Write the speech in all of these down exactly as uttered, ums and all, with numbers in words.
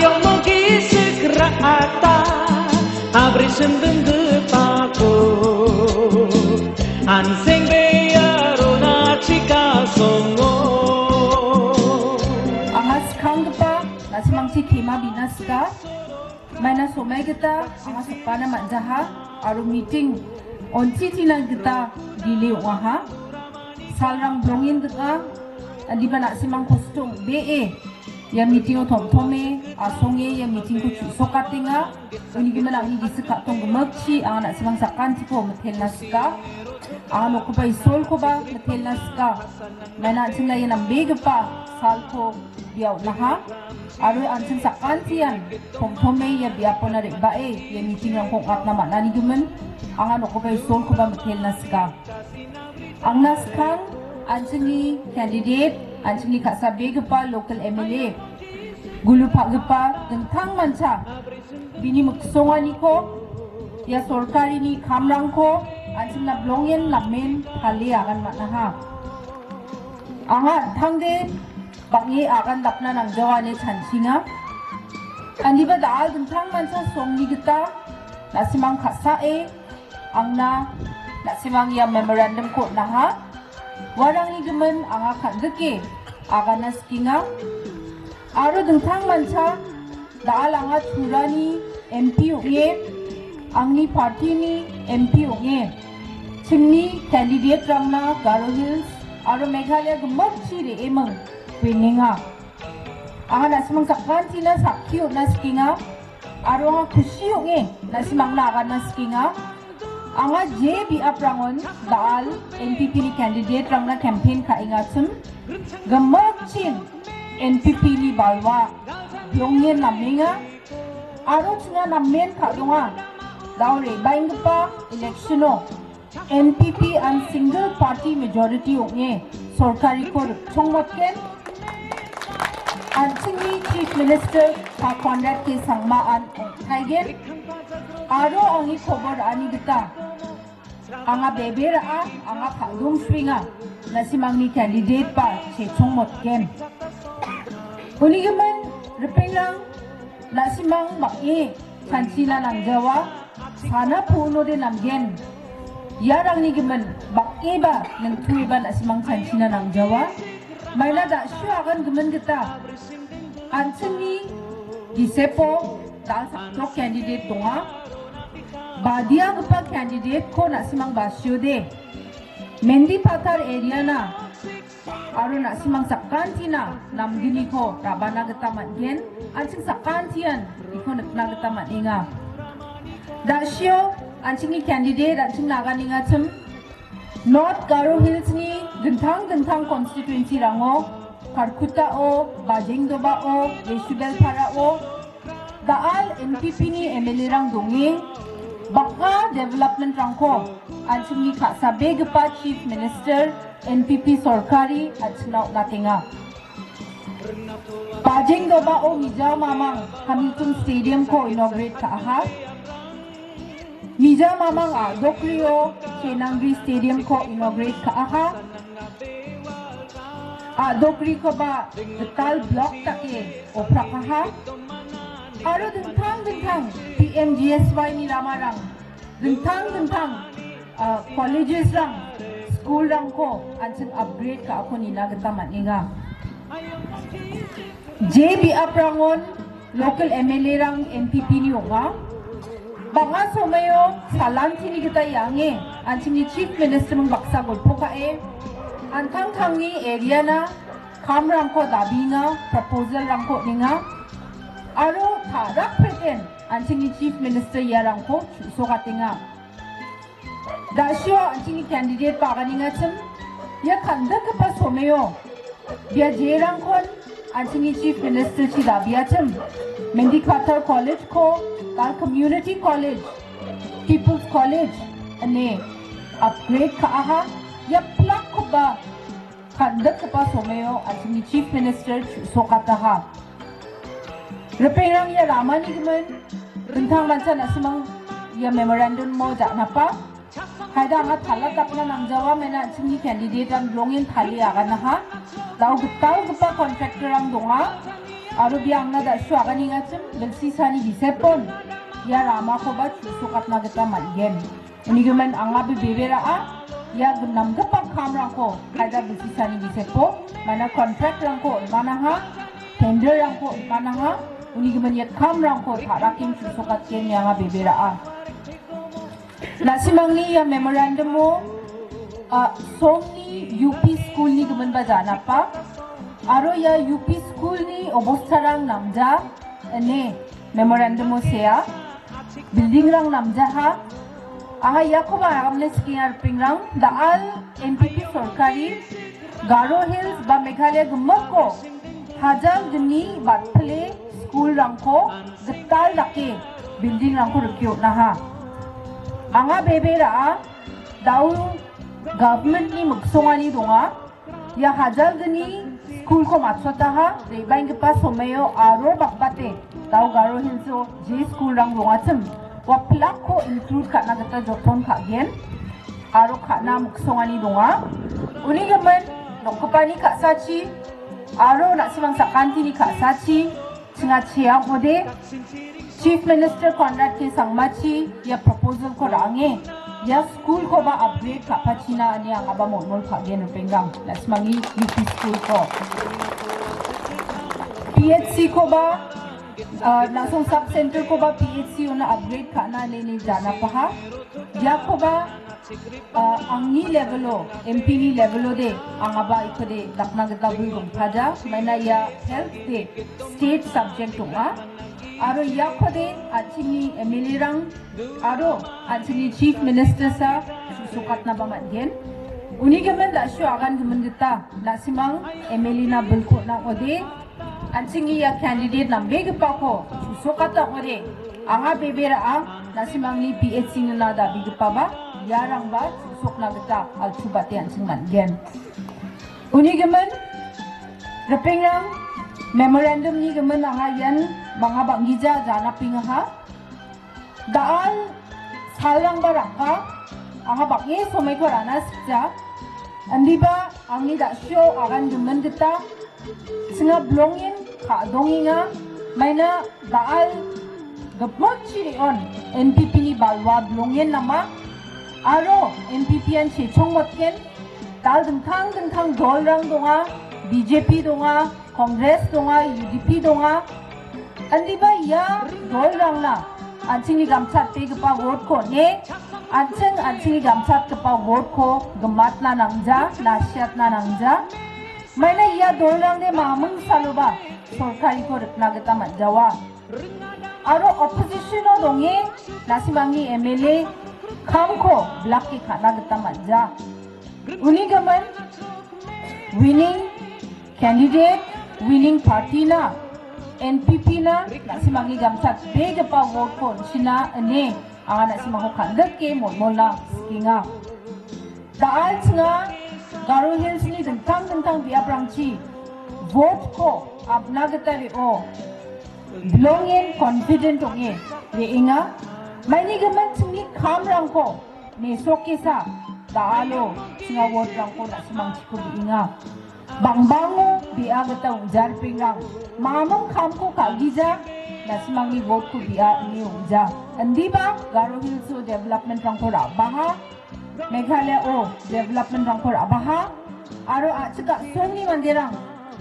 Gisik ra·ata, abri sinding gipako, an·seng bea rona chika songo. Anga skanggipa, na·simangchi kema bina sika. Maina somai gita anga sokbana man·jaha aro miting on·titina gita dile ong·aha. Salrang bilongen ding·a, indiba na·simang kosong be·e ia mitingo tom·tome asonge ia mitingko chu·sokatenga. Uni gimin angni gisik ka·tong gimikchi anga na·simang sakantiko mitelna sika. Anga nokgipa Isolkoba mitelna sika. Maina an·chingna ia nambegipa salko bia on·aha. Aro an·ching sakantian tomtome ia biapona re·bae ia mitingrangko ong·atna man·anigimin anga nokgipa Isolkoba mitelna sika. Angna skang an·chingni candidate, an·chingni ka·sabegipa local M L A, gulu pa·gipa dingtangmancha bini miksonganiko, ia sorkarini kamrangko an·chingna bilongen namen talie agan man·aha. Anga an·tangde bang·e agan dapna nangjawa ine chanchinga. Indiba da·al dingtangmancha songni gita na·simang ka·sae angna na·simang ia memorandum-ko on·aha. Uarangni gimin anga kan·dike agana sikenga. Aro dingtangmancha da·al anga Turani M P ong·e, angni party-ni M P ong·e, chingni candidate-rangna Garo Hills aro Meghalaya gimikchi re·eming benenga. Anga na·simang sakantina sakki on·na sikenga, aro anga kusi ong·e na·simangna agana sikenga. Anga je biaprangon da·al N P P-ni candidate-rangna campaign ka·engachim, gimikchin N P P-ni balwa bilongen namenga, aro chinga namen ka·donga. Da·o re·baenggipa election-o N P P an single party majority ong·e sorkariko rikchongmotgen. An·chingni Chief Minister Pa Conrad K Sangma an ong·taigen. Aro angni kobor ani gita anga bebe ra·a, anga ka·dong sringa, na·simangni candidate ba chechongmotgen. Uni gimin ripengrang, na·simang bang·e chanchina nangjawa, sana puonode namgen. Iarangni gimin bang·eba ningtueba na·simang chanchina nangjawa. Maina da·sio agan gimin gita an·chingni gisepo da·al sakdok candidate donga. Badiagipa candidate-ko na·simang basiode. Mendipathar area-na aro na·simang sakantina namgniko ra·bana gita man·gen, an·ching sakantian iko nikna gita man·enga. Da·sio an·chingni candidate an·ching naganengachim North Garo Hills-ni dingtang dingtang constituency-rango, Kharkutta-o, Bajengdobao, Yeshubelpara-o, da·al N P P-ni M L A-rang donge, bang·a development-rangko an·chingni ka·sabegipa Chief Minister N P P sorkari an·chingna on·atenga. Bajengdobao Mija Mamang Hamilton Stadium-ko inaugurate ka·aha. Mija Mamang a·dokrio Chenangri Stadium-ko inaugurate ka·aha. A·dokrikoba gital block dake oprakaha. Aro dingtang dingtang P M G S Y-ni ramarang, dingtang dingtang, ah, colleges-rang, school-rangko an·ching upgrade ka·ako nina gita man·enga. Je biaprangon local M L A-rang N P P-ni ong·a. Bang·a somoio salantini gita iange an·chingni Chief Minister-ming baksa golpo ka·e, an·tangtangni area-na kamrangko dabienga, proposal-rangko on·enga, aro ta·rakpreten an·chingni Chief Minister iarangko chu·sokatenga. Da·sio an·chingni candidate baganengachim, ia kandikgipa somoio bia jerangkon an·chingni Chief Minister-chi dabiachim, Mendipathar College-ko, Gal Community College, People's College ine upgrade ka·aha, ia plak-koba kandikgipa somoio an·chingni Chief Minister chu·sokataha. Ripengrang ia ramani gimin, dingtangmancha na·simang ia memorandum-o ja·napa. Haida anga tala dakna nangjawa, maina an·chingni candidate-rang bilongen tali aganaha. Da·o gitalgipa contractor-rang donga. Aro bia angna da·su aganengachim bilsisani gisepon ia ramakoba chu·sokatna gita man·gen. Unigimin anga be bebera·a, ia namgipa kamrangko kaida bilsisani gisepo, mana contract-rangko on·manaha, tender-rangko on·manaha, unigimin ia kamrangko ta·raking chu·sokatgen ine anga bebera·a. Na·simangni ia memorandum-o, a, songni U P school-ni giminba janapa, aro ia U P school-ni obostarang namja ine memorandum-o sea. Building-rang namjaha. Anga iakoba agamne sikenga ripengrang, da·al N P P sorkari Garo Hills ba Meghalaya gimikko hajal gni batpile school-rangko gital dake building-rangko rike on·aha. Anga bebera·a, da·o government-ni miksongani donga. Ia hajal gni school-ko matchotaha, re·baenggipa somaio aro bakbate da·o Garo Hills-o je school-rang dongachim, ua pilak-ko include ka·na gita joton ka·gen aro ka·na miksongani donga. Uni gimin nokgipani ka·sachi aro na·simang sakantini ka·sachi chinga cheang ode, Chief Minister Conrad K Sangmachi ia proposal-ko ra·ange, ia school-koba upgrade ka·pachina ine angaba molmol ka·gen ripengrang, na·simangni U P school-ko. P H C-koba, ah, National Sub Center-koba P H C-ona upgrade ka·na ine ni janapaha. Iakoba, ah, angni level-o, M P-ni level-ode angaba ikode dakna gita bui dongpaja, maina ia health-de state subject ong·a. Aro iakode an·chingni M L A-rang aro an·chingni Chief Minister-sa chu·sokatnaba man·gen. Uni gimin da·sio agan gimin gita na·simang M L A-na bilkotna ong·ode, an·chingni ia candidate nambegipako chu·sokata ong·ode, anga bebera·a, na·simangni P H C-nina dabigipaba iarangba chu·sokna gita alchubate an·ching man·gen. Uni gimin, ripengrang, memorandum-ni gimin anga ian manga bang·gija janapengaha. Da·al salrangba raka, anga bang·e somaiko ra·na sikja. Indiba angni da·sio agan gimin gita chinga bilongen ka·dongenga, maina da·al gipokchi re·on N P P-ni balwa bilongen nama, aro N P P-an chechongmotgen, da·al dingtang dingtang dolrang donga, B J P donga, Congress donga, U D P donga. Indiba ia dolrangna an·chingni gamchatbegipa vote-ko on·e, an·ching an·chingni gamchatgipa vote-ko gimatna nangja, nasiatna nangja. Maina ia dolrangde maming saloba sorkariko rikna gita man·jawa. Aro opposition-o donge na·simangni M L A kamko bilake ka·na gita man·ja. Uni gimin winning candidate, winning party-na, N P P-na, na·simangni gamchatbegipa vote-ko on·china ine anga na·simangko kandike molmolna sikenga. Da·al chinga Garo Hills-ni dingtang dingtang biaprangchi vote-ko apna gita re·o. Bilongen confident ong·e re·enga. Maini gimin chingni kamrangko mesokesa da·alo chinga vote-rangko na·simangchiko re·enga. Bangbango bia gita ong·ja ripengrang. Maming kamko ka·gija, na·simangni vote-ko bia ine ong·ja. Indiba Garo Hills-o development-rangko ra·baha, Meghalaya-o development-rangko ra·baha, aro a·chik a·songni manderang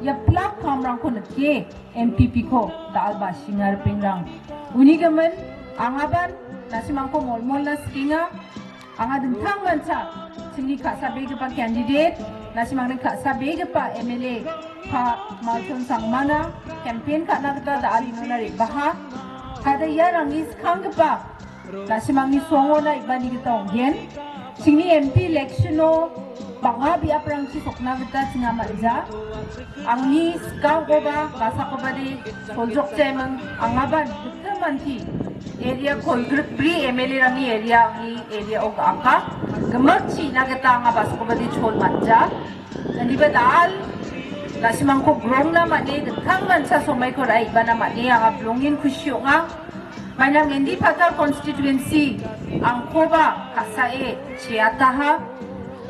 ia pilak kamrangko nike N P P-ko da·al basinga ripengrang. Uni gimin angaban na·simangko molmolna sikenga. Anga dingtangmancha chingni ka·sabegipa candidate, na·simangni ka·sabegipa M L A Pa Malton Sangmana campaign ka·na gita da·alinona re·baha. Kada iarangni skanggipa na·simangni songona ibani gita ong·gen. Chingni M P election-o bang·a biaprangchi sokna gita chinga man·ja. Angni skangoba basakobade soljokjaiming, angaban gita manti area kolgrikbri M L A-rangni area angni area-o ga·aka. Gimik chi·na gita anga basakobade chol man·ja. Indiba da·al na·simangko grongna man·e, dingtangmancha somaiko ra·e ibana man·e anga bilongen kusi ong·a. Maina Mendipathar constituency angkoba ka·sae cheataha.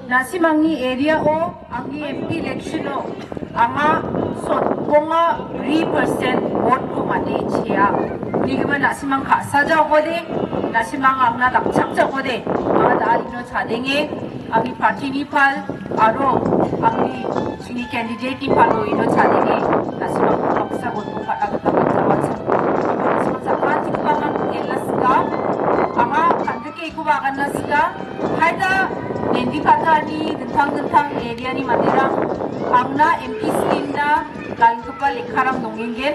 Na·simangni area-o angni M P election-o anga sotbonga bri percent vote-ko man·e chea. Unigimin na·simang ka·saja ong·ode, na·simang angna dakchakja ong·ode, anga da·al ino chadenge, angni party-ni pal, aro angni chini candidate-ni palo ino chadenge, na·simang baksa vote-ko ka·na gita man·jawachim. Na·simang sakantigipa man·gen la sika, anga kandike ikoba aganna sika, Haida Nandipatani dingtang-dingtang area-ni manderang angna M P scheme-na galgipa lekkarang dongenggen.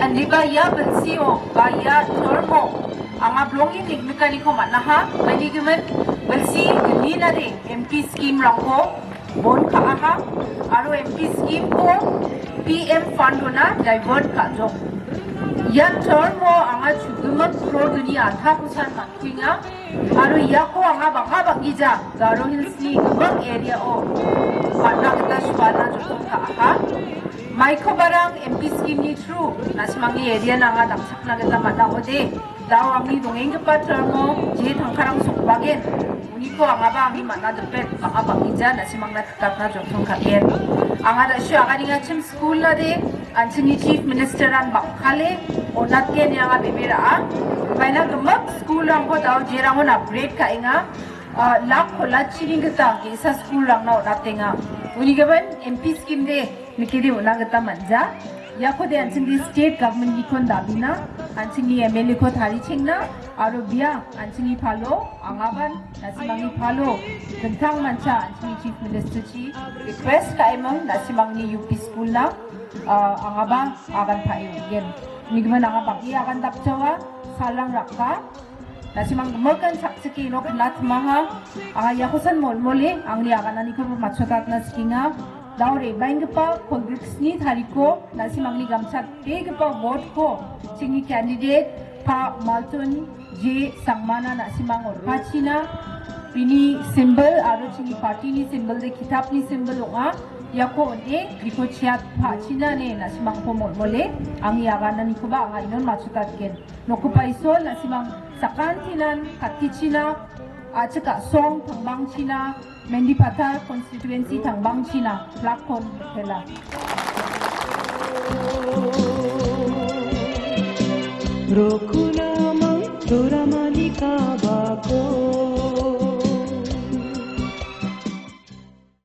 Indiba ia bilsio ba ia term-o anga bilongen neng·nikaniko man·aha. Manigimin bilsi gni nade M P scheme-rangko bon ka·aha aro M P scheme-ko P M fund-ona divert ka·jok. Ia term-o anga chugimik crore gni atha kosan man·kuenga. Aro iako anga bang·a bang·gija Garo Hills-ni gimik area-o man·na gita sualna joton ka·aha. Maikobarang M P scheme-ni through na·simangni area-na anga damchakna gita man·a ong·ode. Da·o angni dongenggipa term-o je tangkarang sokbagen, uniko angaba angni man·a dipet bang·a bang·gija na·simangna tikatna joton ka·gen. Anga da·sio aganengachim school-nade an·chingni Chief Minister-an bang·kale on·atgen ine anga bebe ra·a. Maina gimik school-rangko da·o jerangon upgrade ka·enga, ah, lak kolachini gita ge·sa school-rangna on·atenga. Unigimin M P scheme-de nikede on·a gita man·ja. Iakode an·chingni state government-nikon dabina, an·chingni M L A-ko tarichengna, aro bia an·chingni palo, angaban, na·simangni palo, dingtang mancha an·chingni Chief Minister-chi request ka·eming, na·simangni U P school-na, ah, angaba agan pa·e on·gen. Unigimin anga bang·e agan dakjawa, salrang raka, na·simang gimikan chakchike ino knatmaha, anga iakosan molmole angni agananikoba matchotatna sikenga. Da·o re·baenggipa kolgriksni tariko na·simangni gamchatbegipa vote-ko chingni candidate Pa Malton J Sangmana na·simang on·pachina. Bini symbol aro chingni party-ni symbol de kitapni symbol ong·a. Iako on·e biko chiat pa·china ine na·simangko molmole angni agananikoba anga inon matchotatgen. Nokgipa Isol, na·simang sakantinan kattichina, a·chik a·song tangbangchina, Mendipathar constituency tangbangchina, flag-kon rikela.